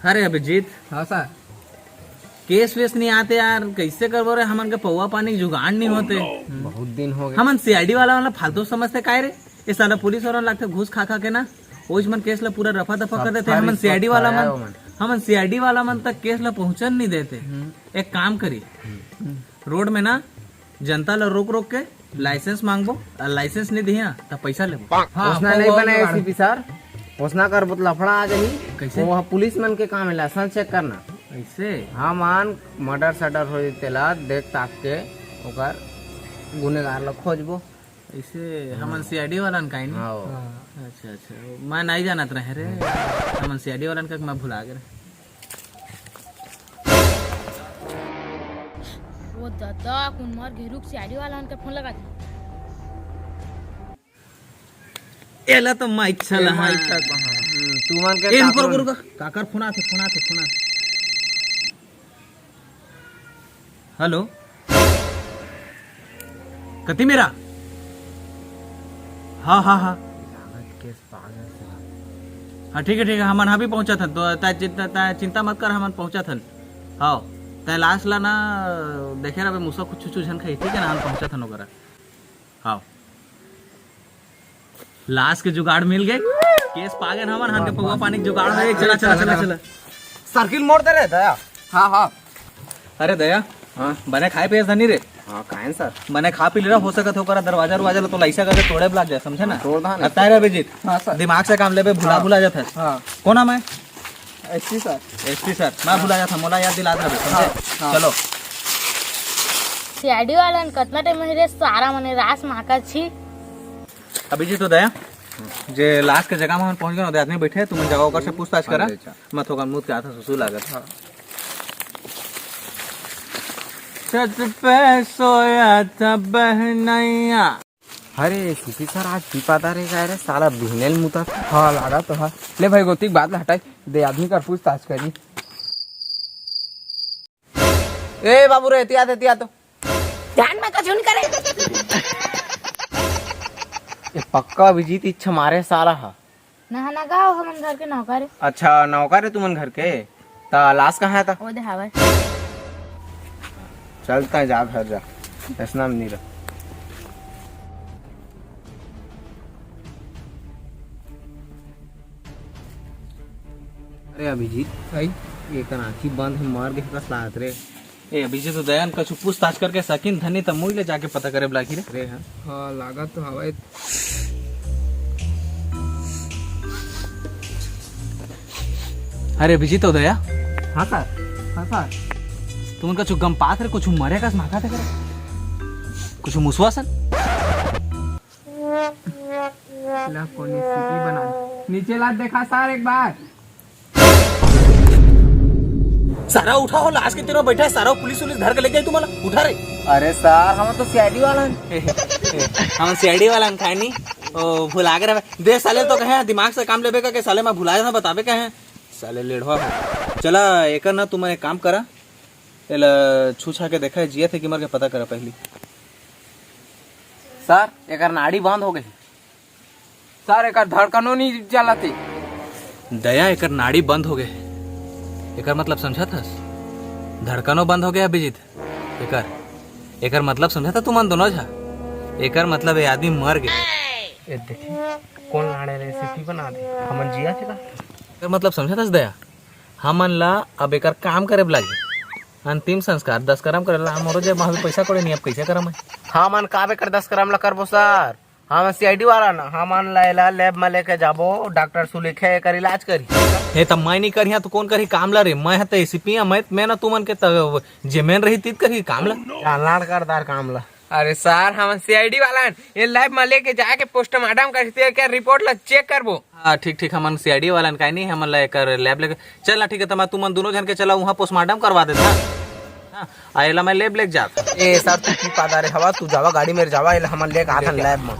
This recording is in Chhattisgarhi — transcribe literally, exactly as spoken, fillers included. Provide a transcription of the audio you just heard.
अरे अभिजीत, हाँ सर। केस वेस नहीं आते यार, कैसे करबो रे? हमन के पौवा पानी के जुगाड़ नहीं होते। बहुत दिन हो गए। हमन सीआईडी वाला वाला फालतू समझते काय रे? ये साला पुलिस वाला लगथे घूस खा खा के ना, ओइच मन केस ला पूरा रफा दफा कर देते। हमन सीआईडी वाला मन, हमन सीआईडी वाला मन तक केस ला पहुंचन नहीं देते। एक काम करी, रोड में ना जनता ला रोक रोक के लाइसेंस मांगबो, अउ लाइसेंस नहीं दिया त पैसा लेबो। हाँ, ओसना नहीं बने एसीपी सर, ओसना करबो त लफड़ा आ जाही। कैसे? वो पुलिस मन के काम है लाइसेंस चेक करना। ऐसे? हाँ मान, मर्डर सडर हो तेला देख ताक के ओकर गुनेगार ला खोजबो। ऐसे हमन सीआईडी वाला न काइन? हाँ। अच्छा अच्छा, मैं नहीं जानत रहे रे। हमन सीआईडी वाला न का मैं भुला गए। वो दादा, कुन मार घेरुक सीआईडी वाला के फोन लगा दे। एला तो माइक छला, ए, माइक हाँ। तक, हाँ। हम्म, तू मन के ए, रुको, काकर रुको, रुको। काकर फोन आथे, फोन आथे, फोन आथे। हेलो, कति मेरा? हाँ, हाँ, हाँ। हाँ, ठीक है, ठीक है, हमन अभी पहुँचत हन। तो तै चिंता, तै चिंता मत कर, हमन पहुँचत हन। हाँ, तै लाश ला ना देखे रहबे, मुसवा कुछ छुछू झन खाही, ठीक है ना? हम पहुँचत हन ओकरा। हाँ, लाश के जुगाड़ मिल गए, केस पागन हमन, हन के पौवा पानी के जुगाड़ हो गए। चला, चला, चला, चला। सर्किल मोड़ दे रे दया। हाँ, हाँ। अरे दया, हाँ। बने खाए पिए धनी रे। हाँ, काहे न सर? बने खा पी ले रहा, हो सकत हो ओकरा दरवाजा उरवाजा ला तो लाइसा करके तोड़े ला लाग जाए, समझे ना? तोड़ दा ना। अब तारे अभिजीत, हाँ सर। दिमाग से काम लेबे, भुला हाँ। भुला जात है। हाँ। कौन नाम है? SP sir. एसपी सर, मैं भुला जात हूँ, मोला याद दिला दे, समझे? हाँ, हाँ। चलो। सीआईडी वाला ने कतना टाइम रे सारा मने रास माका छी। अभिजीत तो दया, जे लाश के जगह में हम पहुंच गए, ओदे आदमी बैठे, तुमन जगह ओकर से पूछताछ करा। हाँ, ले जा। मैं थोकन मुद के आथा, सुसु लागत। हाँ। छत पे सोया था बहनैया। अरे सीपी सर, आज पी पाता रे का रे, साला बिहनेल मुता। हाँ, लागा तो है। ले भाई, गोतिक बात ला हटाई दे, आदमी कर पूछताछ करी। ए बाबू रे, एतिया, एतिया तो। ध्यान में कछु नहीं करे। ये पक्का अभिजीत इच्छा मारे साला हा। नहा ना गाओ, हमन घर के नौकर है। अच्छा, नौकर है तुमन घर के? ता लाश कहाँ है ता? वो देहावर। चलता है, जा घर जा, ऐसा नहीं रहा। अरे अभिजीत, भाई। ये कर आँखी बंद है, मर गए कस लागत रे। ए अभिजीत, तो दया न कछु पूछताछ करके सकिन धनी त मुई ले जाके पता करे लागही रे। रे हाँ। हाँ, लागत तो हवाई। अरे अभिजीत, तो दया। हाँ सर। हाँ सर। तुमन कछु गम पात रे, कछु मरे कस माखा थे करे। कछु मुसवा सन। ला कोनी सीटी बना दे। नीचे ला देखा सर एक बार। सारा उठा हो, लाश के तीरों बैठा है, सारा पुलिस उलिस धर के लेके आई तुम्हारा, उठा रे। अरे सर, हम तो सीआईडी वाला हैं। हम सीआईडी वाला हैं, खाए नहीं। ओ, भुला के रहे। दे साले तो कहे, दिमाग से काम लेबे का, के साले मैं भुला जाता, बताबे का है। साले लेढ़वा हो। चला, एकर ना तुमन एक काम करा, एला छू छा के देखा है, जिया थे कि मर के पता करा पहली। सर, एकर नाड़ी बंद हो गई। सर, एकर धड़कनो नहीं चलत हे। दया, एकर नाड़ी बंद हो गए हे। एकर मतलब समझत हस? धड़कनो बंद हो गया अभिजीत। एकर, एकर मतलब समझत हस तुमन दोनों झा? एकर मतलब ये आदमी मर गए। ए देखी, कौन लाड़े रे सीटी बना दे, हमन जिया थे का? एकर मतलब समझत हस दया? हमन ला अब एकर काम करे ला लागी। अंतिम संस्कार दस करम करे ला, मोरो जेब में पैसा कोड़े नहीं, अब कैसे करम है? हमन काबे कर दस करम ला करबो सर? हम सीआईडी वाला ना, हमन ला एला लैब में लेके जाबो, डॉक्टर सुलेखा एकर इलाज करी। हे त मैं नहीं करिया तो कौन करी काम ला रे? मैं ह त एसीपी, मैं, मैं ना तुमन के त जे मेन रही तीत करी काम ला। लाड़ करदार काम ला। अरे सर, हमन सीआईडी वाला हन, ये लैब में लेके जाके पोस्टमार्टम करते, क्या रिपोर्ट ला चेक करबो। हाँ, ठीक, ठीक, हमन सीआईडी वाला हन, काहे नहीं, हमन ला एकर लैब लेके चल ना, ठीक है, त मैं तुमन दोनों झन के चला वहाँ पोस्टमार्टम करवा देता। हाँ, आ एला मैं लैब लेके जात। ए सर, तू की पादा रे हवा, तू जावा गाड़ी में जावा, एला हमन लेके आथन लैब में।